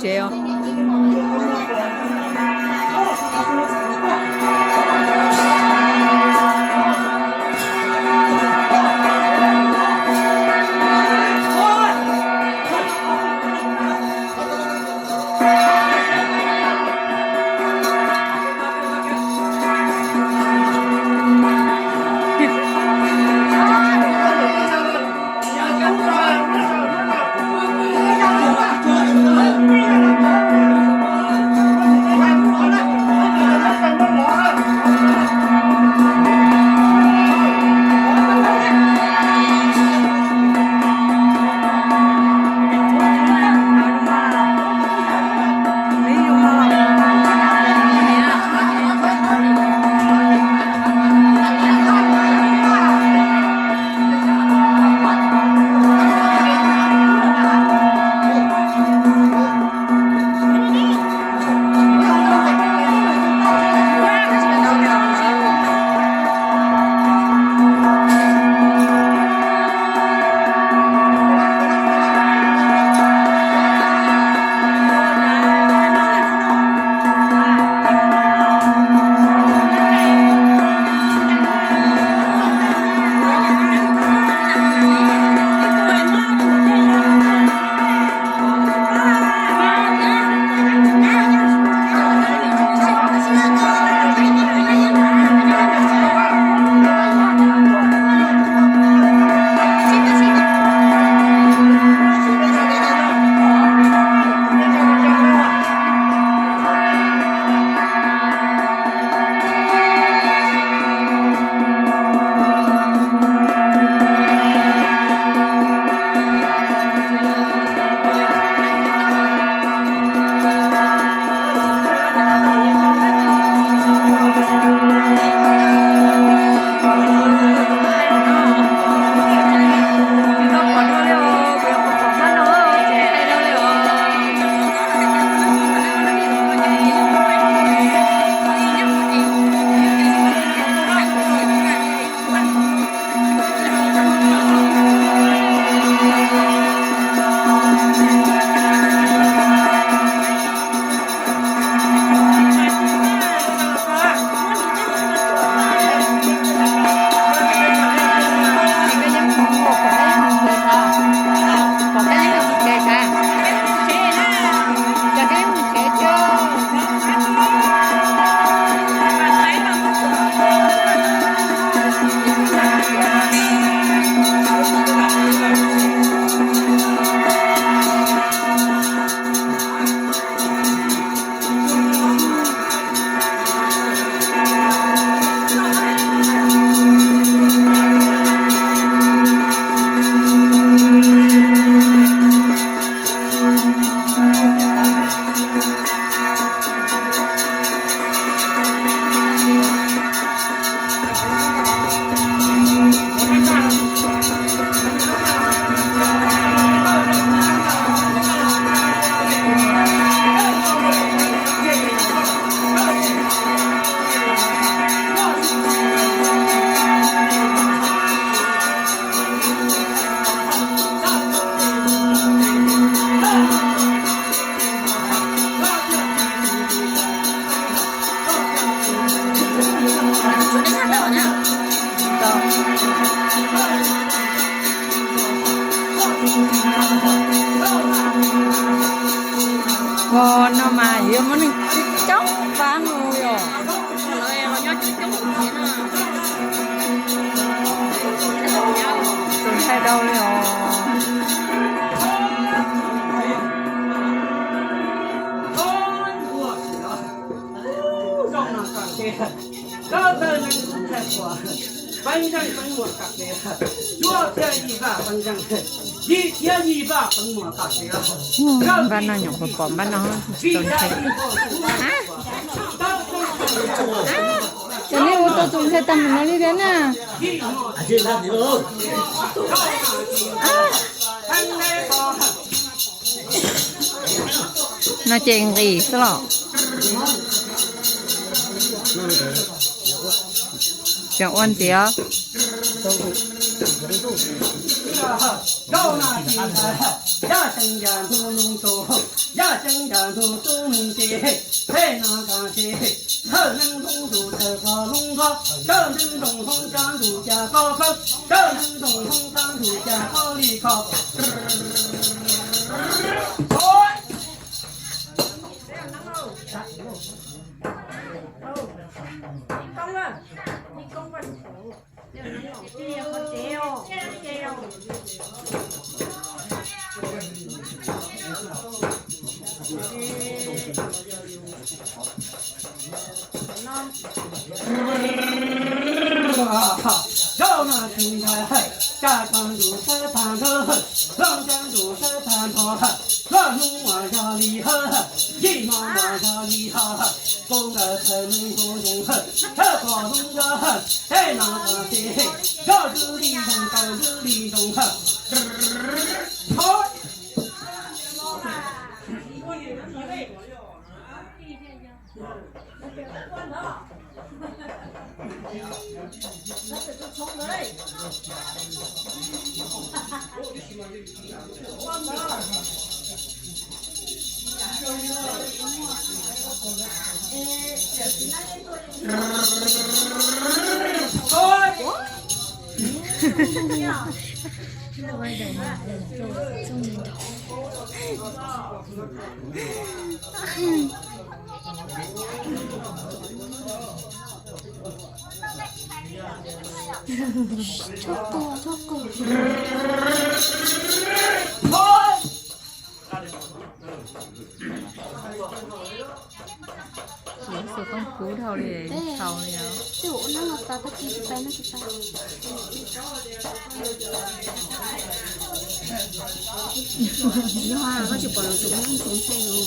tsev os. Ua no mas yuav muaj neeg coob coob pab no yom. Tus ntxhais dau li os. Npab no nyuam qhuav pom npab no tsis tau ntshai. Cov nej ua tau tus ntxhais tag mus no li thiab na. No ces nqis xwb los. Tseem ua ntxiv os. Zaub nas tsis ntshai, yaj ceeb yaj ntug nug tug, yaj ceeb yaj ntug tub nug ces, peb no kas ces, thawj neeb hoob ntuj thawj qhov hoob ntuj, thawj neeb nroog hoob kab ntuj cas koj khawb, thawj neeb nroog hoob kab ntuj cas koj li kho. Zaub nas tsis ntshai, caj coj ntuj sawv tag nrho, looj coj ntuj sawv tag nrho, loj hnub uas yog li hawm, yim hmo uas yog li hawm, kuv nkawd thawj neeg hu zoo hawm, thawj qhov hoob ntuj hawm, peb no tas ces, zaub ntws li zoo taw ntws li zoo hawm. Txhob quaj, txhob quaj. Yuav xus tooj kub dhau li, txhaus li os. Tej ua neeb no tas tag kis tsis pais no tsis pais. Yog koj tsis pom los tus neeb tus ntxhais no.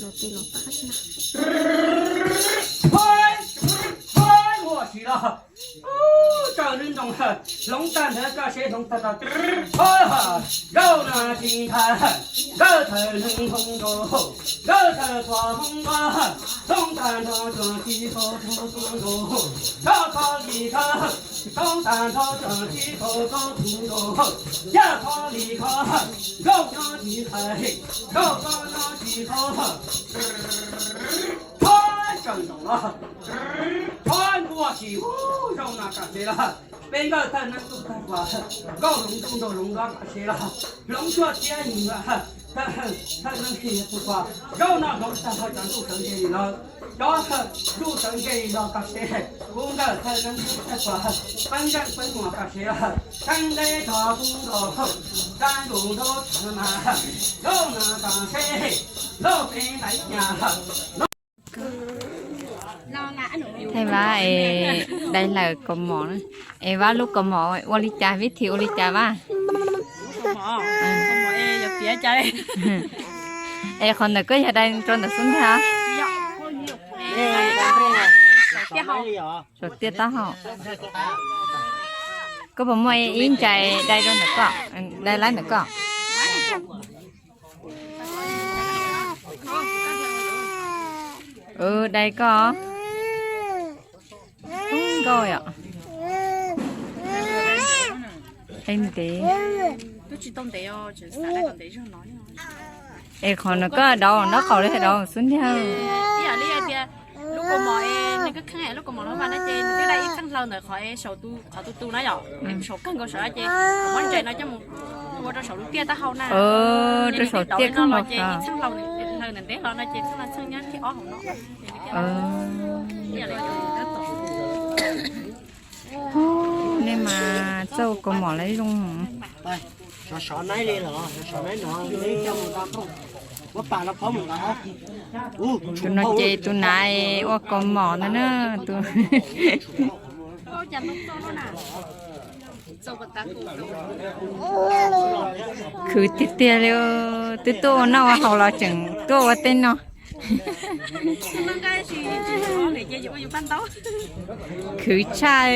Los tes los pab na. Muaj tsis los, tsaws lwm ntoo, hloov tag nrho koj seb hloov tag tau. Zaub nas tsis ntshai, nkawd thawj neeg hoob ntuj, nkawd thawj qhov hoob ntuj, hloov tag nrho tsuas tsis tau tug tug ntuj, koj kho li koj, hloov tag nrho tsuas tsis tau tug tug ntuj, yaj kho li koj, zaub nyob tsis ntshai, zaub koj nyob tsis tau. Thov tsaws ntoo los, thov nkuaj tsis, zaub nas kam sev los, peb nkawd thawj neeb tub tag kuas, nkauj hloov ntuj nraug hloov ntuj kam sev los, hloov cuaj txiab yim, thawj neeb tsis tug kuas, zaub no hloov tag nrho cov ntuj sawv ntseg li los, cov ntuj sawv ntseg li los kam sev, kuv nkawd thawj neeb tub tag kuas, peeb nreej peeb muas kam sev los, teeb deb tso kub nkaus, dab ntuj nraug tshaj mas, zaub nas kam sev, zaub peb ntais nyas. Hay Vab es dai lawm kaus mom na. Es Vab lub kaus mom ua li cas, vib thi ua li cas Vab? Es qhov ntawm koj yog dai rau ntawm xub ntiag? Saum tiaj taub hau. Koj puas muaj ib ntsais dai rau ntawm koj, dai laib ntawm koj? Dai koj. Nkauj yom. Dai ntev. Es qhov no koj dauv nraub qaum li, dauv xub ntiag? Lub kaus mom, lub kaus mom no mas no ces nws twb dai ib txheej hlau ntawm qhov, qhov tu tu na yom, saum kawg nkaus saum no ces muab ntses no coj mus ua rau saum lub tiaj taub hau na. Rau saum tiaj kawg nkaus ces ib txheej hlau ntev hlau no ces txheej no txheej nyob thib ob hauv no. Nej mas txawj ua kaus mom lawm zoo. Tus no ces tus nav ua kaus mom ntag na, tus Khwv tiag tiag li, twb tuaj ua noj ua haus los tseem tuaj ua tej no. Khwv tshaj.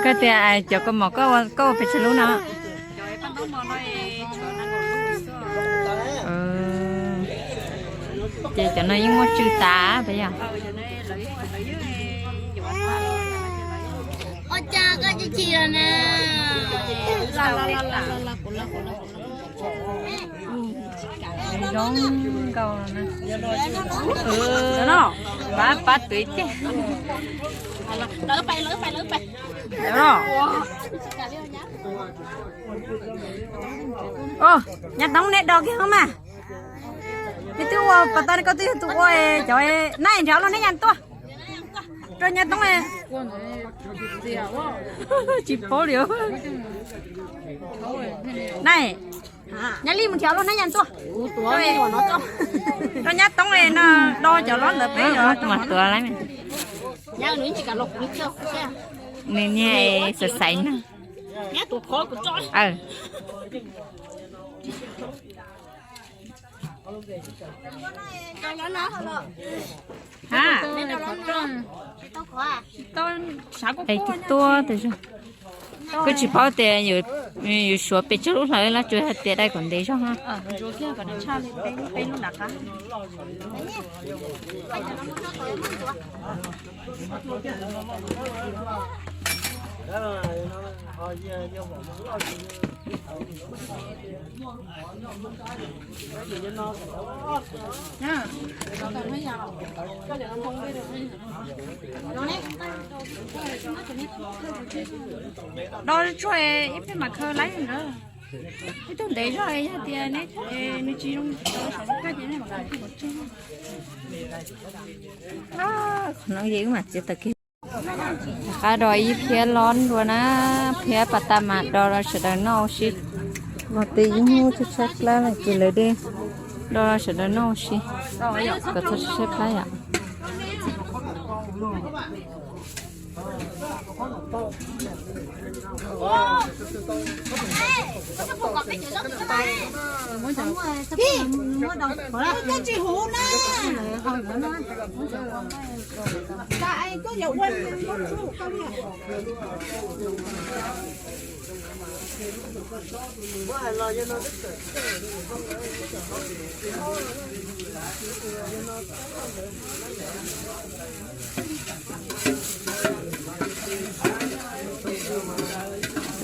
Koj tias cov kaus mom koj ua pes tsawg lub no? Ces cov no yeej muaj tswv tas pes yog? Zoo nkauj no. Pab pab twv ib teg. Nyab Toob, neb do kiag mas. Neb twb ua pas tag, koj twb yog tus ua cov, neb nrhiav los neb nyas tuaj. Rau Nyab Toob. Tsis paub li. Neb, Nyab Lij mus nrhiav los neb nyas tuaj. Rau Nyab Toob no, do cov lob ntawd peb mas tuav lawm. Nws niag xav xaiv na. Tsis tuaj, kuj tsis paub tias yus suav pes tsawg lub hlawv los tsuas hais tias dai kom ntev zog. Do tsuag ib pliag mam khaws laib ntawd. Ib tug ntev zog yog tias neb, nws tsis zoo rau saum lub kab ces nej mam khaws pov tseg. Qhov no ces wb mam txiav tawm kiag. Qab do ib phiab lob dua na, phiab pas tas mas do sawv daws noj ua si. Los twb ib hnub tshaib tshaib plab lawm ces lawv de do sawv daws noj ua si kom txhob tshaib plab yom. Ua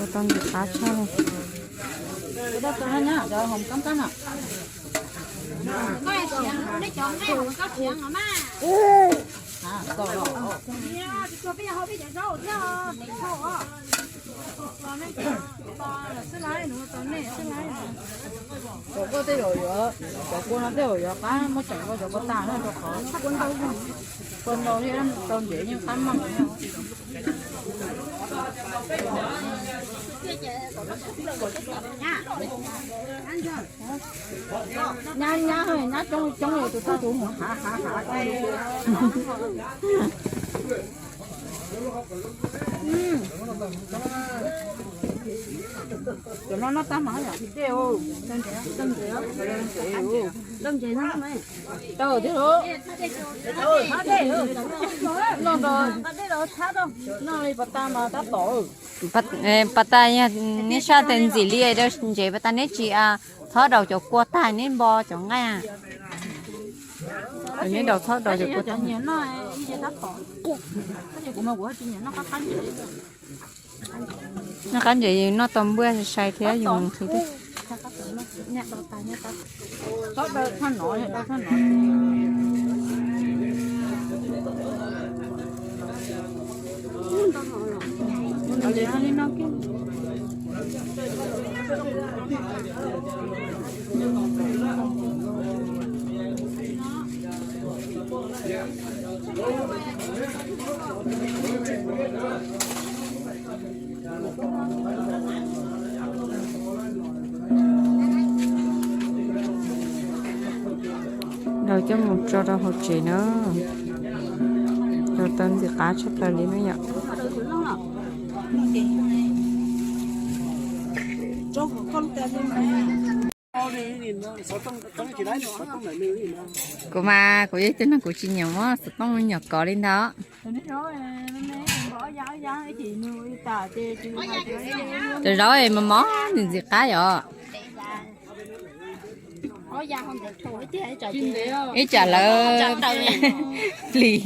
tau ntxim qab tshaj li. Cov kua tej zaum yuav, cov kua no tej zaum yuav qab muab tseem rau cov kua tas no rau qhov kua ntau, kua ntau thiab tau ntev yeej qab maj. Nyab, nyab, nyab coob coob li tus tub tus hav hav hav. Cov no noj tag mas yom, dej, dej thiab, noj, noj li pas tas mas tab tom. Pas tas yog neb saj tes ntxim li ntsev pas tas neb tsis thob daus cov kua tag neb npo cov nqaij. Neb daus thob daus cov kua tag. Noj qab ntses yus noj tau npuaj sai thiab yus mus qhib thiab. Coj mus tso rau hauv tsev na. Tau ntxim qab tshaj plaws li na yom. Kuv mas kuv yog ib tug neeg kuv tsis nyiam muab xov tooj nyom kov li ntawd. Cov zaub mos mos ntxim ntxim qab yom. Ib tsam lawv plis.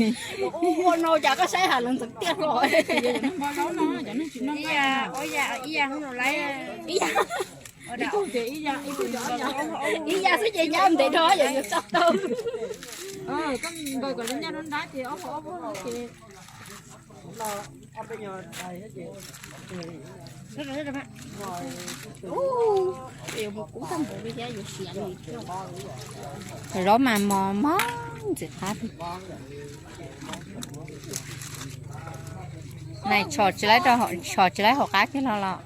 Ib yam xwb ces nyab ntev dhau yog yuav tso tau. Zaub mas mos mos ntxim qab. Nais tshom tsis laib rau, tshom tsis laib hauv qab kiag los los.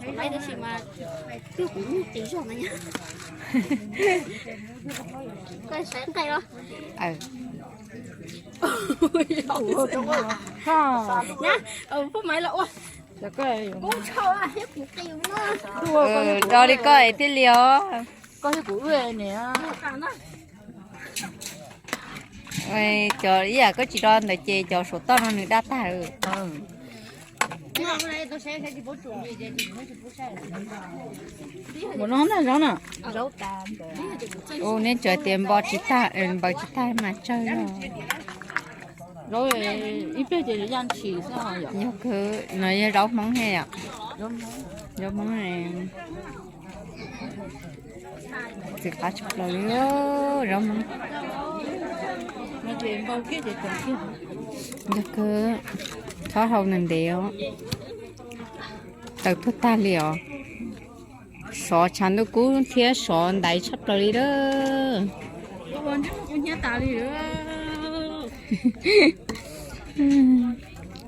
Poj Maiv los ua. Do li koj es thiaj li os. Cov ib yam koj tsis do ntawd ces cov saum toj no nws daj tag. Ua no na, zaub na. Ua neb tseem tias npo tsis tag, npaws tsis tag mas tsawg os. Zaub ib pliag ces ya ntshis xwb. Yog kawg, no yog zaub Hmoob thiab yom. Zaub Hmoob ntxim qab tshaj plaws li zaub Hmoob. Yog kawg, thob hau ntev ntev os. Tawv puag tag li os. Sov tshav ntuj kub thiab sov ntaiv tshaj plaws li lawm.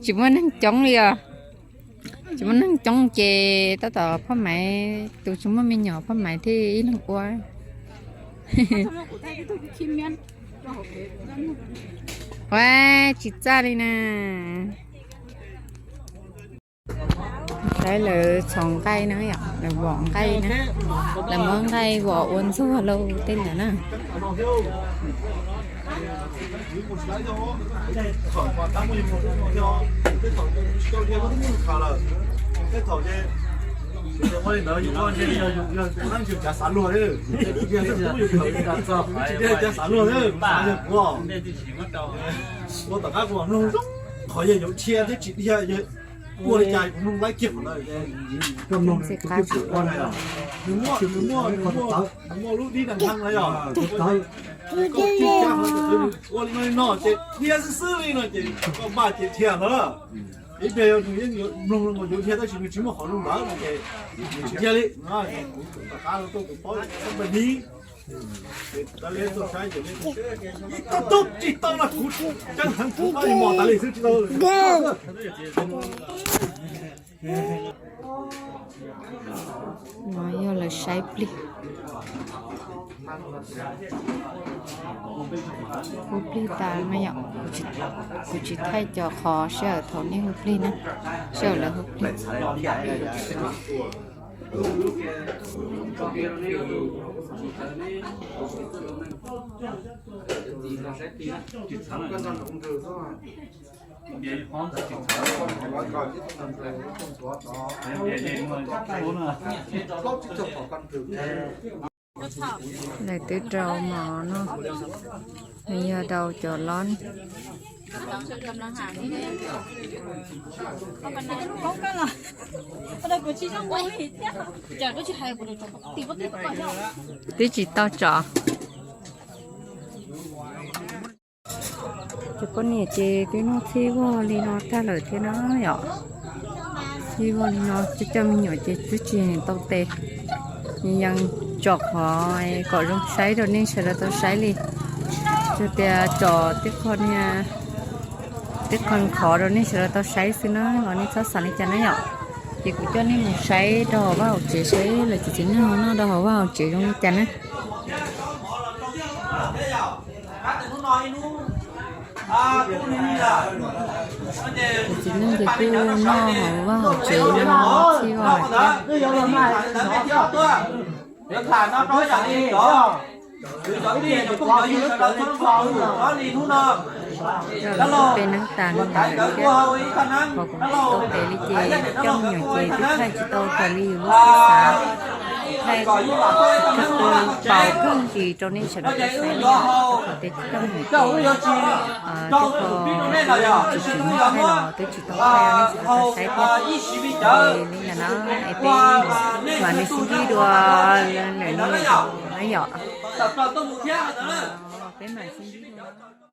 Tsis muaj neeg coob li os. Tsis muaj neeg coob ces tab tom Phoj Maiv, tus tsis muaj me nyuam Phoj Maiv thiaj ib leeg ua. Ua tsis txaj li na. Saib lawv txhos nqaij na, lawv vom nqaij na, lawv muab nqaij vom ua ntxuag lauj tej ntawd na. Ua tom qab kuv mloog zoo, qhov yog yuav dhia thiab tsis dhia, ua li cas kuv mloog laib kiag qhov ntawd. Ntxim qab tshaj plaws. Nws muaj, nws muaj, nws muaj lub dib nag nthee na yog. Ua li no li no ces dhia xwb xwb li no ces koj npaj ces dhia ntag. Ib pliag yog nws yeej yuav mloog los yuav dhia tab sis nws tsis muaj qhov zoo ntawd no ces nws tsis dhia li. Kuv tom qab tuaj kuv paub xab npaj ni. Ib tug tub tsis tau no kuv ceeb heev kuv pab mos tas li xwb tsis tau. No yog lawv saib plig. Hu plig tas no yom, kuv tsis thaij cov qhov sij hawm thaum nej hu plig na, sij hawm lawv hu plig. Lawv twb rau mov no, nws yog rau cov lob. Twb tsis tau tso. Cov poj niam ces twb noj txhij vog li no tag lawm thiab na yom. Txhij vog li no, coj coj me nyuam ces twb tsis tau tes. Yeej tso qhov kom zoo saib rau nej sawv daws tau saib li. Tsuas tias tso tej qho, tej qho qhov rau nej sawv daws tau saib xwb na, los nej txhob xav li cas na yom. Ces kuv coj nej mus saib rau hauv vaj hauv tsev, saib lawv cov txiv neej noj rau hauv vaj hauv tsev zoo li cas na. Tus txiv neej ces kuj noj hauv vaj hauv tsev no txhij vaj thiab. Peb neeb tas li ntawd thiab, qhov kuv tau pem li ces coj me nyuam ces twb thaij tsis tau raws li yus lub siab xav, thaij tsis tau paus kawg nkaus rau nej sawv daws tau saib li os. Qhov tias coj me nyuam ces tej ko tsis tsim nyog thaij los twb tsis tau thaij rau nej sawv daws tau saib thiab. Li ntawd na, es peb mam li sib ntsib dua lwm lwm zaus na yom. Peb mam sib ntsib dua.